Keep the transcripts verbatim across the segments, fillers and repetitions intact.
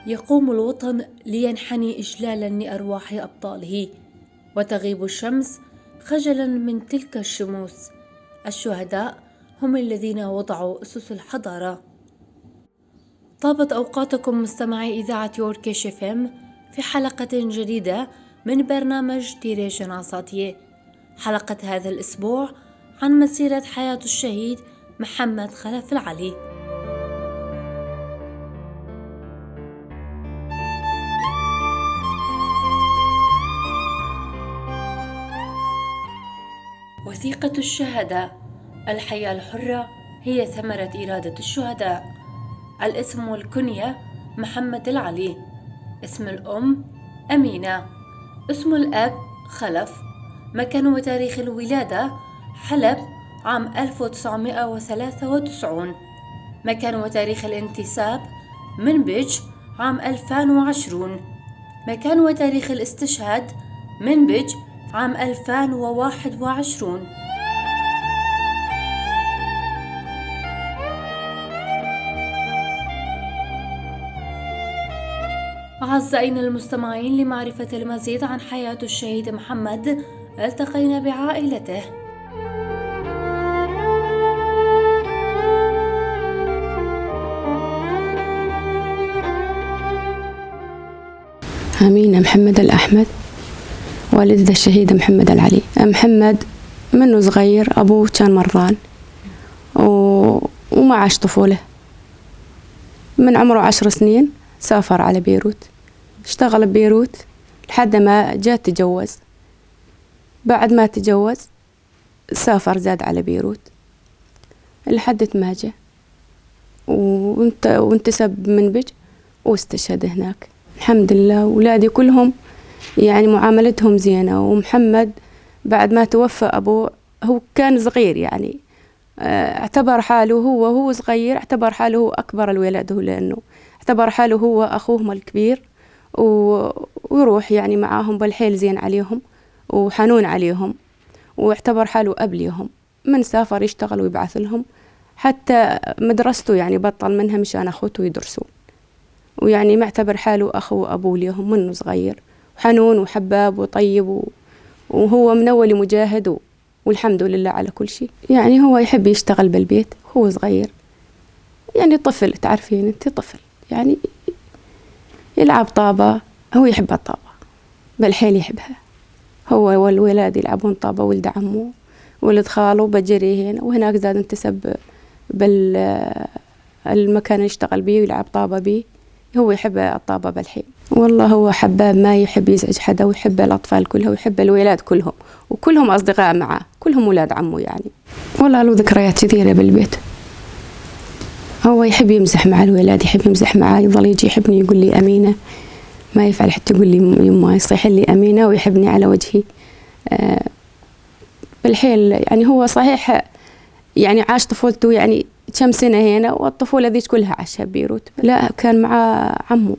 يقوم الوطن لينحني إجلالًا لأرواح أبطاله، وتغيب الشمس خجلًا من تلك الشموس. الشهداء هم الذين وضعوا أسس الحضارة. طابت أوقاتكم مستمعي إذاعة وركيش اف ام في حلقة جديدة من برنامج تيري جناصاتي. حلقة هذا الأسبوع عن مسيرة حياة الشهيد محمد خلف العلي. وثيقة الشهادة. الحياة الحرة هي ثمرة إرادة الشهداء. الاسم والكنية: محمد العلي. اسم الأم: أمينة. اسم الأب: خلف. مكان وتاريخ الولادة: حلب، عام ألف وتسعمائة وثلاثة وتسعين. مكان وتاريخ الانتساب: منبج، عام ألفين وعشرين. مكان وتاريخ الاستشهاد: منبج، عام ألفين وواحد وعشرين. أعزائنا المستمعين، لمعرفة المزيد عن حياة الشهيد محمد، التقينا بعائلته. أمينة محمد الأحمد، والدة الشهيد محمد العلي. محمد منو صغير أبوه كان مرضان و... وما عاش طفولة. من عمره عشر سنين سافر على بيروت، اشتغل ببيروت لحد ما جا تجوز. بعد ما تجوز سافر زاد على بيروت لحد ما جا وانت-، وانتسب منبج واستشهد هناك. الحمد لله، ولادي كلهم يعني معاملتهم زينة، ومحمد بعد ما توفى أبوه، هو كان صغير يعني، آه، اعتبر حاله هو، هو صغير، اعتبر حاله هو أكبر الولاد، هو لأنه اعتبر حاله هو أخوهم الكبير، و-، ويروح يعني معاهم بالحيل زين عليهم وحنون عليهم، واعتبر حاله أب ليهم. من سافر يشتغل ويبعث لهم، حتى مدرسته يعني بطل منها مشان أخوته يدرسون. ويعني معتبر حاله أخو وأبو ليهم منه صغير، وحنون وحباب وطيب و-، وهو من أول مجاهد و-، والحمد لله على كل شي. يعني هو يحب يشتغل بالبيت، هو صغير، يعني طفل، تعرفين انت طفل، يعني يلعب طابة، هو يحب الطابة، بالحيل يحبها. هو والولاد يلعبون طابة، ولد عمه، ولد خاله بجري هنا وهناك، زاد انتسب بال-، المكان اللي يشتغل بيه ويلعب طابة بيه. هو يحب الطابة بالحيل. والله هو حباب، ما يحب يزعج حدا، ويحب الأطفال كلها، ويحب الولاد كلهم، وكلهم أصدقاء معه، كلهم ولاد عمه يعني. والله له ذكريات كثيرة بالبيت. هو يحب يمزح مع الولاد، يحب يمزح معاي، يظل يجي يحبني، يقول لي: "أمينة". ما يفعل حتى يقول لي: "يما"، يصيح لي: "أمينة"، ويحبني على وجهي. آه، بالحيل يعني. هو صحيح يعني عاش طفولته يعني كم سنة هنا، والطفولة ذيك كلها عاشها ببيروت. لا، كان مع عمه،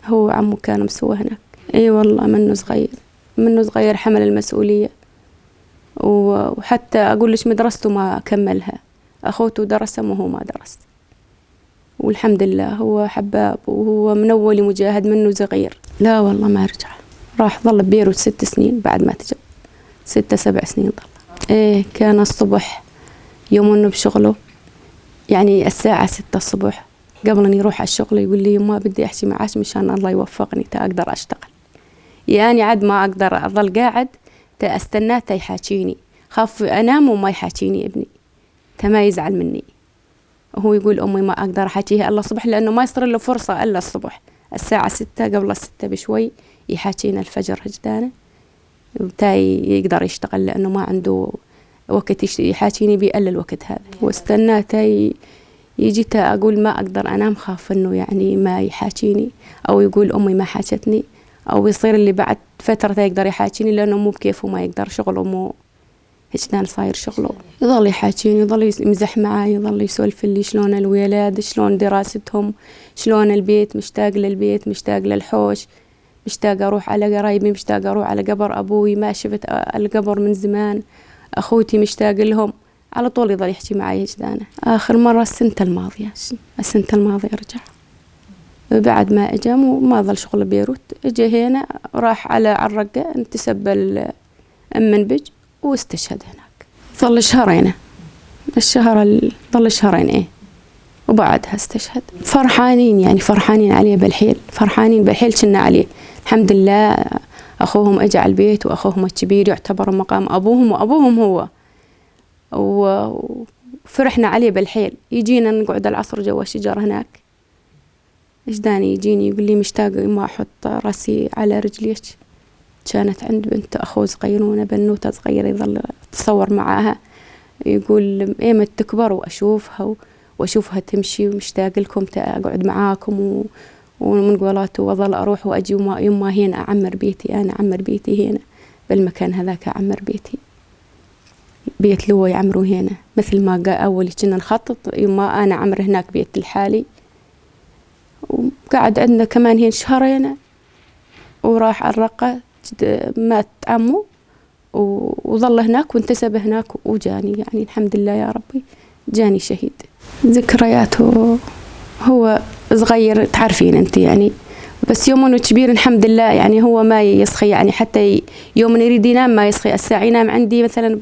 هو عمه كان مسوى هناك. اي والله، منه صغير، منه صغير حمل المسؤولية. و-، وحتى أقول لك مدرسته ما كملها، أخوته درسهم وهو ما درس. والحمد لله، هو حباب، وهو من أول مجاهد منه صغير. لا والله، ما رجع، راح ظل ببيروت ست سنين بعد ما تجوز، ستة سبع سنين ظل. ايه، كان الصبح يوم انه بشغله، يعني الساعة ستة الصبح، قبل أن يروح على الشغل يقول لي: "يما، بدي أحكي معاش مشان الله يوفقني تا أقدر أشتغل. يعني عاد ما أقدر أظل قاعد تا أستناه تا يحاكيني، خاف أنام وما يحاكيني ابني، تا ما يزعل مني." وهو يقول: "أمي، ما أقدر أحاكيها إلا الصبح"، لأنه ما يصير له فرصة إلا الصبح، الساعة ستة، قبل الستة بشوي يحاكينا الفجر هجدانه. تا يقدر يشتغل، لأنه ما عنده وقت يش-، يحاكيني بيه إلا الوقت هذا. واستنى تا ي-، يجي تا أقول ما أقدر أنام، خاف إنه يعني ما يحاكيني، أو يقول أمي ما حاكتني، أو يصير اللي بعد فترة تا يقدر يحاكيني، لأنه مو بكيفه، ما يقدر، شغله مو هيك كان صاير شغله. يظل يحاكيني، يظل يس-، يمزح معاي، يظل يسولف لي شلون الولاد، شلون دراستهم، شلون البيت، مشتاق للبيت، مشتاق للحوش، مشتاق أروح على قرايبي، مشتاق أروح على قبر أبوي، ما شفت أ-، القبر من زمان، أخوتي مشتاق لهم. على طول يظل يحكي معاي هيك دانه. آخر مرة السنة الماضية، ش-، السنة الماضية رجع. بعد ما اجى، مو، ما ظل شغل بيروت، اجى هنا، راح على عالرقة، انتسب ال-، منبج، واستشهد هناك. ظل شهرين، الشهر ال-، ظل شهرين، ايه، وبعدها استشهد. فرحانين، يعني، فرحانين عليه بالحيل، فرحانين بالحيل كنا عليه. الحمد لله، اخوهم اجى على البيت، واخوهم الكبير يعتبر مقام ابوهم وابوهم هو. و-، وفرحنا عليه بالحيل. يجينا نقعد العصر جوا شجر هناك. ايش داني يجيني يقول لي: "مشتاق يما احط راسي على رجليك". كانت عند بنت اخوه صغيرونة، بنوتة صغيرة، يظل اتصور معاها، يقول: "ايمت تكبر واشوفها و-، واشوفها تمشي، ومشتاق لكم، تا اقعد معاكم و-، ومن قولاته واظل اروح واجي، وما يما هنا اعمر بيتي، انا اعمر بيتي هنا، بالمكان هذاك اعمر بيتي". بيت لو يعمروا هنا، مثل ما قا-، أول كنا نخطط، يما أنا عمر هناك بيت لحالي. وقعد عندنا كمان هين شهرين، وراح على الرقة، جد-، مات عمو، و-، وظل هناك وانتسب هناك وجاني، يعني، الحمد لله يا ربي، جاني شهيد. ذكرياته، هو صغير، تعرفين انت، يعني، بس يوم انه كبير، الحمد لله، يعني، هو ما يصحي، يعني، حتى ي-، يوم إنه يريد ينام ما يصحي. الساعة ينام عندي مثلًا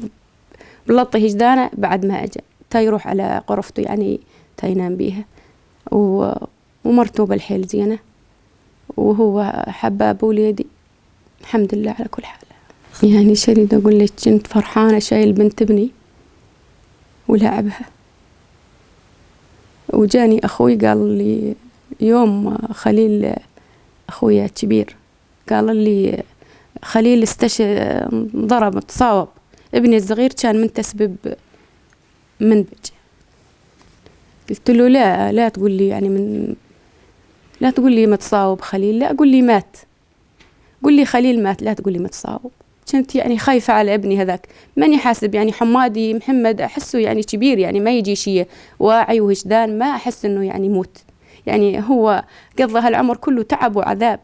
بلطي هجدانة بعد ما اجى، تا يروح على غرفته، يعني، تا ينام بيها. و-، ومرته بالحيل زينة، وهو حباب وليدي، الحمد لله على كل حال. يعني، شريد اقول لك، كنت فرحانة شايل بنت ابني ولعبها، وجاني اخوي قال لي، يوم خليل اخويا الكبير قال لي: "خليل استش-، انضرب، تصاوب، ابني الصغير كان منتسب منبج". قلت له: "لا، لا تقول لي، يعني، من، لا تقول لي متصاوب خليل، لا، قول لي مات، قول لي خليل مات، لا تقول لي متصاوب". كنت، يعني، خايفة على ابني هذاك، ماني حاسب، يعني، حمادي محمد أحسه، يعني، كبير، يعني، ما يجي شي، واعي وهشدان، ما أحس إنه، يعني، يموت. يعني، هو قضى هالعمر كله تعب وعذاب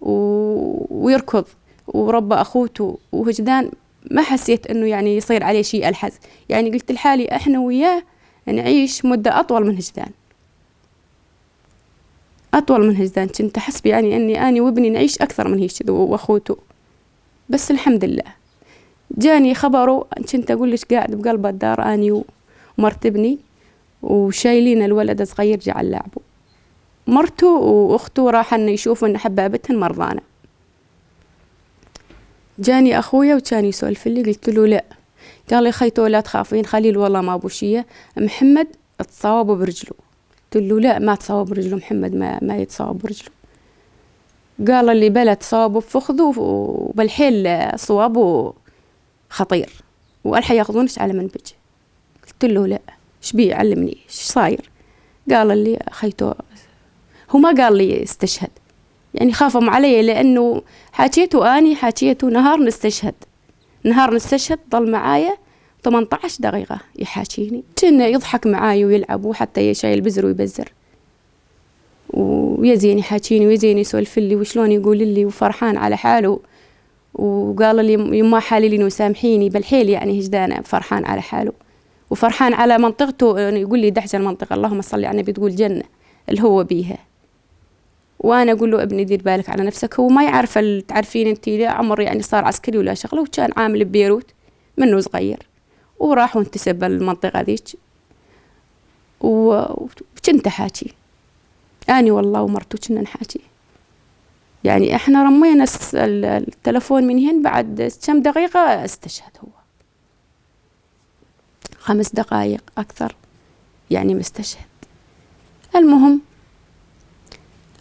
و-، ويركض، وربى أخوته وهشدان، ما حسيت إنه، يعني، يصير عليه شي ألحز. يعني، قلت لحالي: "إحنا وياه نعيش مدة أطول من هشدان". أطول من هجدان. كنت أحسب يعني إني أني وابني نعيش أكثر من هيج وأخوته. بس الحمد لله. جاني خبره، كنت أقول لك قاعد بقلب الدار أني ومرت ابني، وشايلين الولد الصغير جا على لعبه. مرته وأخته راحن يشوفن حبابتهن مرضانة. جاني أخويا وكان يسولف لي، قلت له: "لا." قال لي: "خيتو، لا تخافين، خليل والله ما بو شي، محمد اتصاوب برجله." قلت له: "لا، ما تصاوب برجله محمد، ما، ما يتصاوب برجله." قال لي: "بلا، تصاوب بفخذه وبالحيل صوابه خطير، وألحق ياخذونك على منبج." قلت له: "لا، ايش بي؟ علمني، ايش صاير؟" قال لي: "خيتو"، هو ما قال لي استشهد، يعني خافهم علي، لأنه حاجيته، أني حاجيته نهار نستشهد، نهار نستشهد ضل معايا ثمنطعش دقيقة يحاجيني، كأنه يضحك معاي ويلعب، وحتى يشايل بزر ويبزر، ويزين يحاجيني، ويزين يسولف لي، وشلون يقول لي، وفرحان على حاله. وقال لي: "يما حاللين وسامحيني"، بالحيل يعني هجدانه، فرحان على حاله، وفرحان على منطقته، يعني يقول لي: "دحجة المنطقة"، اللهم صل على النبي، تقول جنة اللي هو بيها. وانا اقول له: "ابني، دير بالك على نفسك"، هو ما يعرف ال-، تعرفين انتي، لا عمر يعني صار عسكري ولا شغله، وكان عامل ببيروت منه صغير، وراح وانتسب المنطقة ذيك. و-، وكنت احاكي، اني والله ومرته كنا نحاكي، يعني احنا رمينا الس-، ال-، التلفون من هين، بعد كم دقيقة استشهد هو، خمس دقايق اكثر، يعني مستشهد. المهم،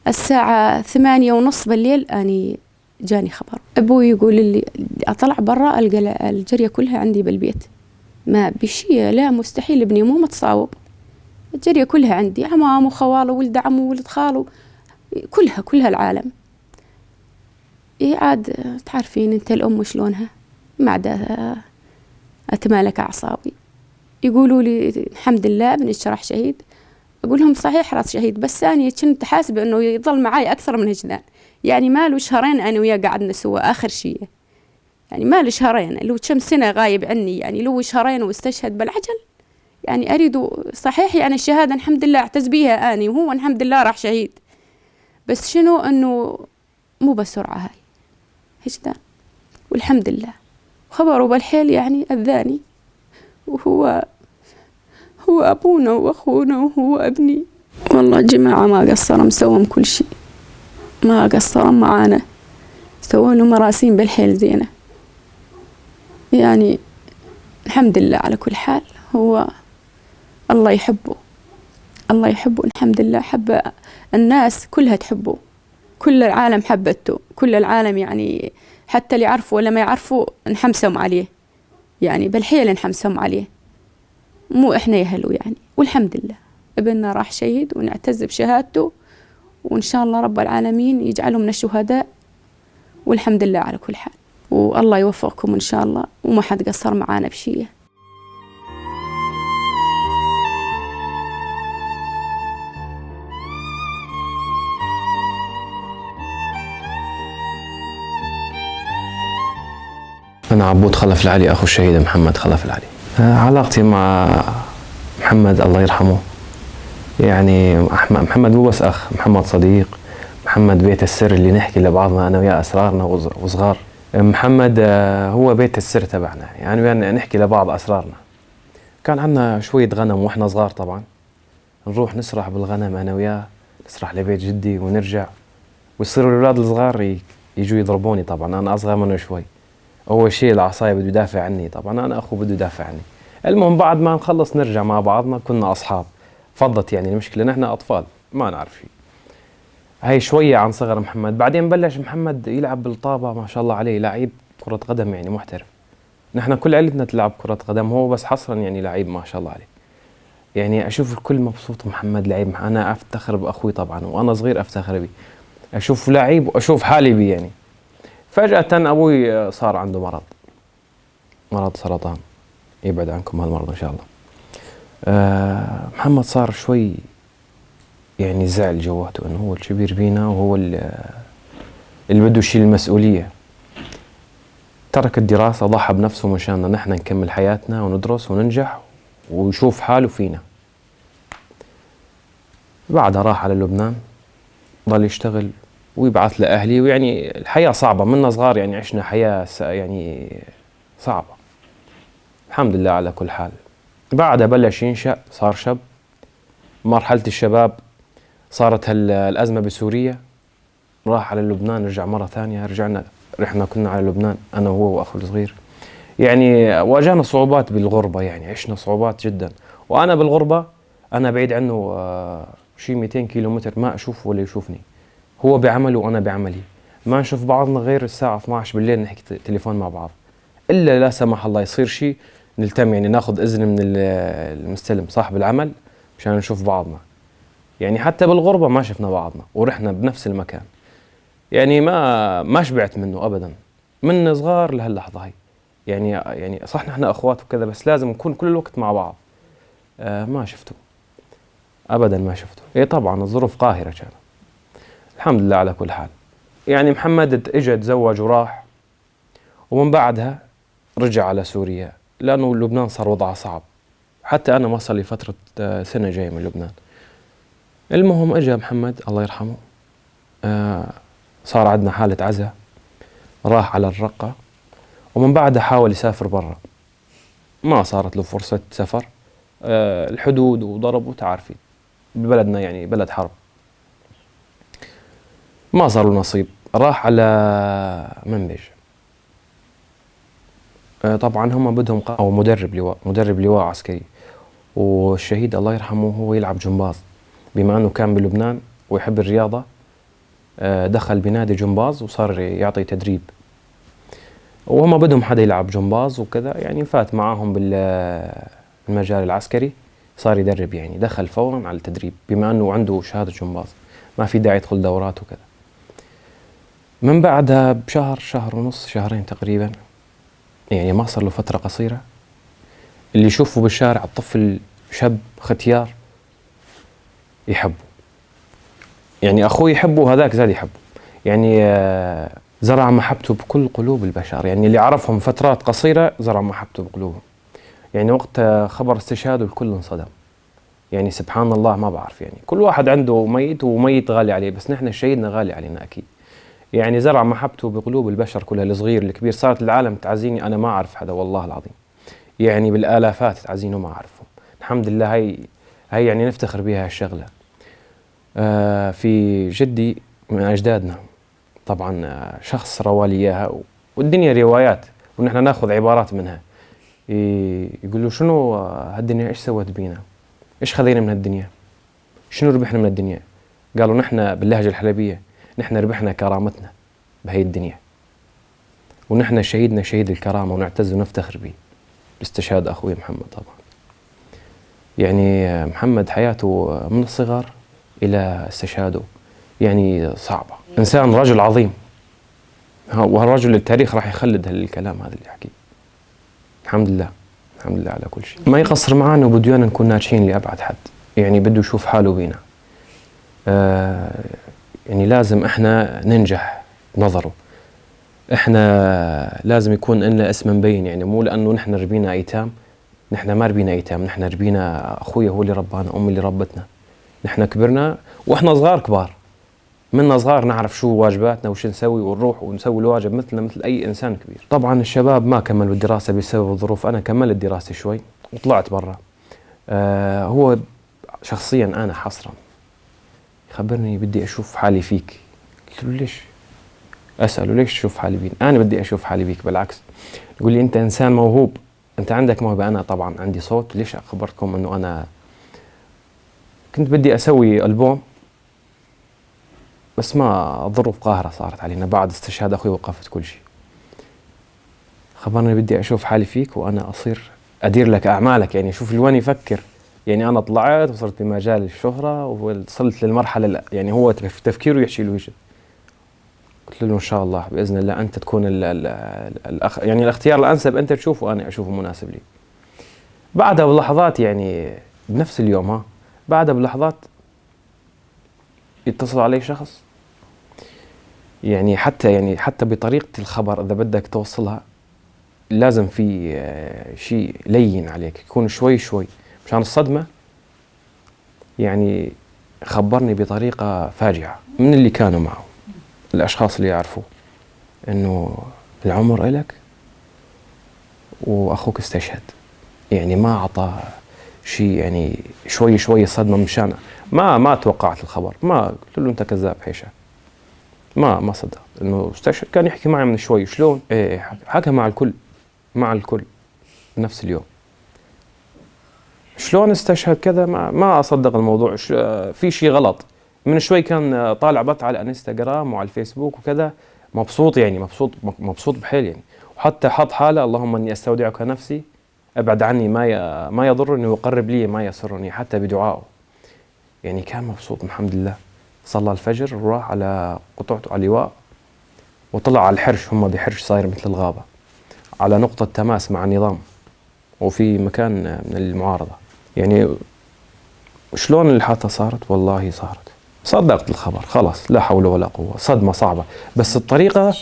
الساعة ثمانية ونص بالليل اني جاني خبر، ابوي يقول لي، اطلع برا القى ال-، الجرية كلها عندي بالبيت، ما بشي، لا مستحيل، ابني مو متصاوب. الجرية كلها عندي، عمام وخوال وولد عم وولد خال، كلها، كلها العالم. اي عاد، تعرفين انت الام شلونها، ما عدا اتمالك اعصابي. يقولوا لي: "الحمد لله ابنك راح شهيد". اقول لهم: "صحيح راس شهيد، بس اني كنت حاسبه انه يظل معاي اكثر من هجدان، يعني ما له شهرين انا وياه قعدنا سوا اخر شي، يعني ما له شهرين، لو كم سنة غايب عني، يعني لو شهرين واستشهد بالعجل، يعني اريد، صحيح يعني الشهادة الحمد لله اعتز بيها اني، وهو الحمد لله راح شهيد، بس شنو إنه مو بسرعة هاي، هيج دا. والحمد لله. خبره بالحيل يعني أذاني. وهو، هو أبونا وأخونا وهو ابني. والله جماعة ما قصر، مسوم كل شي. ما قصر معانا. سووا له مراسيم بالحيل زينة. يعني، الحمد لله على كل حال. هو الله يحبه. الله يحبه، الحمد لله. حب الناس كلها تحبه. كل العالم حبته، كل العالم، يعني، حتى اللي يعرفوا ولا ما يعرفوا انحمسوا عليه، يعني، بالحيل انحمسوا عليه، مو إحنا يهلو، يعني. والحمد لله، ابننا راح شهيد ونعتز بشهادته، وإن شاء الله رب العالمين يجعله من الشهداء، والحمد لله على كل حال، والله يوفقكم إن شاء الله، وما حد قصر معانا بشي. أنا عبود خلف العلي، أخو الشهيد محمد خلف العلي. آه، علاقتي مع محمد، الله يرحمه، يعني، أحم-، محمد مو بس أخ، محمد صديق، محمد بيت السر اللي نحكي لبعضنا أنا وياه أسرارنا وز-، وصغار. محمد، آه، هو بيت السر تبعنا، يعني، أنا وياه نحكي لبعض أسرارنا. كان عنا شوية غنم وإحنا صغار طبعًا، نروح نسرح بالغنم أنا وياه، نسرح لبيت جدي ونرجع، ويصيروا الأولاد الصغار ي-، يجوا يضربوني. طبعًا أنا أصغر منه شوي، أول شي العصاية بده يدافع عني، طبعًا أنا أخوه بده يدافع عني. المهم بعد ما نخلص نرجع مع بعضنا، كنا أصحاب، فضت يعني المشكلة، نحن أطفال ما نعرف شي. هاي شوية عن صغر محمد. بعدين بلش محمد يلعب بالطابة، ما شاء الله عليه، لعيب كرة قدم يعني محترف. نحن كل عيلتنا تلعب كرة قدم، هو بس حصرًا يعني لعيب ما شاء الله عليه. يعني أشوف الكل مبسوط، محمد لعيب، مح-، أنا أفتخر بأخوي طبعًا، وأنا صغير أفتخر بيه. أشوف لعيب وأشوف حالي بيه يعني. فجأة أبوي صار عنده مرض، مرض سرطان، يبعد عنكم هالمرض إن شاء الله. آه، محمد صار شوي يعني زعل جواته، إنه هو الكبير بينا وهو ال-، اللي بده يشيل المسؤولية. ترك الدراسة، ضحى بنفسه مشان نحن نكمل حياتنا وندرس وننجح ويشوف حاله فينا. بعدها راح على لبنان، ضل يشتغل ويبعث لأهلي، ويعني الحياة صعبة، منا صغار يعني عشنا حياة س-، يعني صعبة. الحمد لله على كل حال. بعدها بلش ينشأ، صار شب، مرحلة الشباب، صارت هال-، الأزمة بسوريا، راح على لبنان، رجع مرة ثانية، رجعنا، رحنا كلنا على لبنان، أنا وهو وأخو الصغير. يعني، واجهنا صعوبات بالغربة، يعني، عشنا صعوبات جدًا. وأنا بالغربة، أنا بعيد عنه، آه، شي ميتين كيلو متر، ما أشوفه ولا يشوفني. هو بعمله وأنا بعملي. ما نشوف بعضنا غير الساعة اثناعش بالليل، نحكي ت-، تليفون مع بعض. إلا لا سمح الله يصير شي، نلتم، يعني، ناخد إذن من ال-، المستلم، صاحب العمل، مشان نشوف بعضنا. يعني، حتى بالغربة ما شفنا بعضنا، ورحنا بنفس المكان. يعني، ما، ما شبعت منه أبدًا، من صغار لهاللحظة هاي. يعني، يعني، صح، نحن أخوات وكذا، بس لازم نكون كل الوقت مع بعض. آه، ما شفته. أبدًا ما شفته. إيه، طبعًا، الظروف قاهرة كانت. الحمد لله على كل حال. يعني، محمد ت-، إجا تزوج وراح. ومن بعدها رجع على سوريا، لأنه لبنان صار وضعها صعب. حتى أنا ما صار لي فترة، آه، سنة جاي من لبنان. المهم، إجا محمد، الله يرحمه، آه، صار عندنا حالة عزا، راح على الرقة، ومن بعدها حاول يسافر برا، ما صارت له فرصة سفر. آه، الحدود وضرب، وتعرفي بلدنا يعني بلد حرب. ما صار له نصيب، راح على منبج. آه، طبعًا هم بدهم قا-، أو مدرب لواء، مدرب لواء عسكري. والشهيد الله يرحمه هو يلعب جمباز، بما أنه كان بلبنان ويحب الرياضة، آه، دخل بنادي جمباز وصار يعطي تدريب. وهم بدهم حدا يلعب جمباز وكذا، يعني فات معاهم بال-، بالمجال العسكري، صار يدرب، يعني دخل فورًا على التدريب، بما أنه عنده شهادة جمباز، ما في داعي يدخل دورات وكذا. من بعدها بشهر، شهر ونص، شهرين تقريبًا، يعني ما صار له فترة قصيرة، اللي يشوفه بالشارع الطفل شاب ختيار يحبه، يعني أخوه يحبه وهذاك زاد يحبه، يعني، آه، زرع محبته بكل قلوب البشر، يعني اللي عرفهم فترات قصيرة زرع محبته بقلوبهم، يعني وقت، آه، خبر استشهاده الكل انصدم. يعني سبحان الله، ما بعرف، يعني كل واحد عنده ميت، وميت غالي عليه، بس نحن شهيدنا غالي علينا أكيد. يعني زرع محبته بقلوب البشر كلها، الصغير الكبير. صارت العالم تعزيني، أنا ما أعرف حدا والله العظيم، يعني بالآلافات تعزيني وما أعرفهم. الحمد لله، هاي، هاي يعني نفتخر بيها هالشغلة. آه، في جدي من أجدادنا، طبعًا، آه، شخص روالي إياها، و-، والدنيا روايات، ونحن ناخذ عبارات منها. ي-، يقول له: "شنو، آه، هالدنيا إيش سوت بينا؟ إيش خذينا من هالدنيا؟ شنو ربحنا من الدنيا؟" قالوا: "نحن"، باللهجة الحلبية، "نحن ربحنا كرامتنا بهاي الدنيا، ونحن شهيدنا شهيد الكرامة، ونعتز ونفتخر بيه." الاستشهاد أخوي محمد طبعًا. يعني محمد حياته من الصغر إلى استشهاده يعني صعبة. إنسان، رجل عظيم. ها، وهالرجل التاريخ راح يخلد هالكلام هذا اللي يحكيه. الحمد لله. الحمد لله على كل شيء. ما يقصر معانا وبديونا نكون ناجحين لأبعد حد. يعني بده يشوف حاله بينا. آه، يعني لازم إحنا ننجح بنظره. إحنا لازم يكون لنا اسم مبين، يعني مو لأنه نحن ربينا أيتام. نحن ما ربينا أيتام، نحن ربينا، أخوي هو اللي ربانا، أمي اللي ربتنا. نحن كبرنا وإحنا صغار كبار. منا صغار نعرف شو واجباتنا وش نسوي، ونروح ونسوي الواجب مثلنا مثل أي إنسان كبير. طبعًا الشباب ما كملوا الدراسة بسبب الظروف، أنا كملت دراستي شوي وطلعت برا. آه، هو شخصيًا أنا حصرًا يخبرني: "بدي أشوف حالي فيك". قلت له: "ليش؟" أسأله: "ليش أشوف حالي بيك؟ أنا بدي أشوف حالي بيك، بالعكس." يقول لي: "أنت إنسان موهوب، أنت عندك موهبة." أنا طبعًا عندي صوت، ليش أخبركم إنه أنا كنت بدي أسوي ألبوم، بس ما، الظروف قاهرة صارت علينا، بعد استشهاد أخوي وقفت كل شي. خبرني: "بدي أشوف حالي فيك وأنا أصير أدير لك أعمالك"، يعني شوف لوين يفكر. يعني أنا طلعت وصرت بمجال الشهرة ووصلت للمرحلة ال-، يعني هو تف-، تفكيره يحشي له وجه. قلت له: "إن شاء الله، بإذن الله أنت تكون ال-، ال-، ال-، الأخ-، يعني الاختيار الأنسب أنت تشوفه، أنا أشوفه مناسب لي". بعدها بلحظات، يعني بنفس اليوم، ها، بعدها بلحظات يتصل علي شخص، يعني حتى، يعني حتى بطريقة الخبر إذا بدك توصلها لازم في، آه، شي لين عليك، يكون شوي شوي مشان الصدمة. يعني خبرني بطريقة فاجعة من اللي كانوا معه، الأشخاص اللي يعرفوه، إنه العمر إلك وأخوك استشهد. يعني ما عطى شي، يعني شوي شوي صدمة مشان ما، ما توقعت الخبر. ما قلت له: "أنت كذاب حيشة." ما، ما صدقت إنه استشهد. كان يحكي معي من شوي: "شلون؟" إيه، إيه، حكى، حكى مع الكل، مع الكل بنفس اليوم. "شلون استشهد كذا؟" ما، ما أصدق الموضوع. ش-، آه، في شي غلط. من شوي كان، آه، طالع بث على الانستغرام وعلى الفيسبوك وكذا، مبسوط، يعني مبسوط، مبسوط بحيل يعني. وحتى حط حالة: "اللهم إني أستودعك نفسي، ابعد عني ما ي-، ما يضرني، وقرب لي ما يسرني"، حتى بدعائه. يعني كان مبسوط الحمد لله. صلى الفجر وراح على قطعته، على اللواء، وطلع على الحرش، هم بحرش صاير مثل الغابة، على نقطة تماس مع النظام، وفي مكان من المعارضة. يعني شلون الحادثة صارت؟ والله صارت، صدقت الخبر، خلاص، لا حول ولا قوة، صدمة صعبة. بس الطريقة،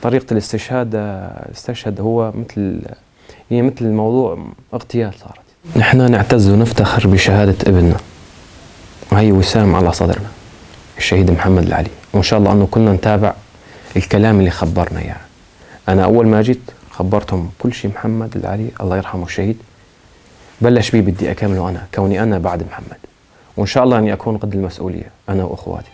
طريقة الاستشهاد، آه، استشهد هو مثل، هي مثل الموضوع اغتيال صارت. نحن نعتز ونفتخر بشهادة ابننا، وهي وسام على صدرنا، الشهيد محمد العلي، وإن شاء الله أنه كلنا نتابع الكلام اللي خبرنا إياه. أنا أول ما جيت خبرتهم كل شي محمد العلي، الله يرحمه الشهيد، بلش بي بدي أكمله أنا، كوني أنا بعد محمد، وإن شاء الله أني أكون قد المسؤولية أنا وأخواتي.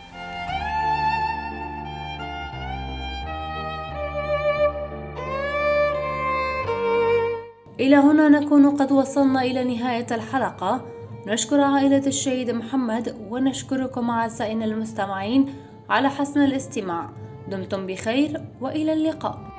إلى هنا نكون قد وصلنا إلى نهاية الحلقة. نشكر عائلة الشهيد محمد، ونشكركم أعزائنا المستمعين على حسن الاستماع. دمتم بخير، وإلى اللقاء.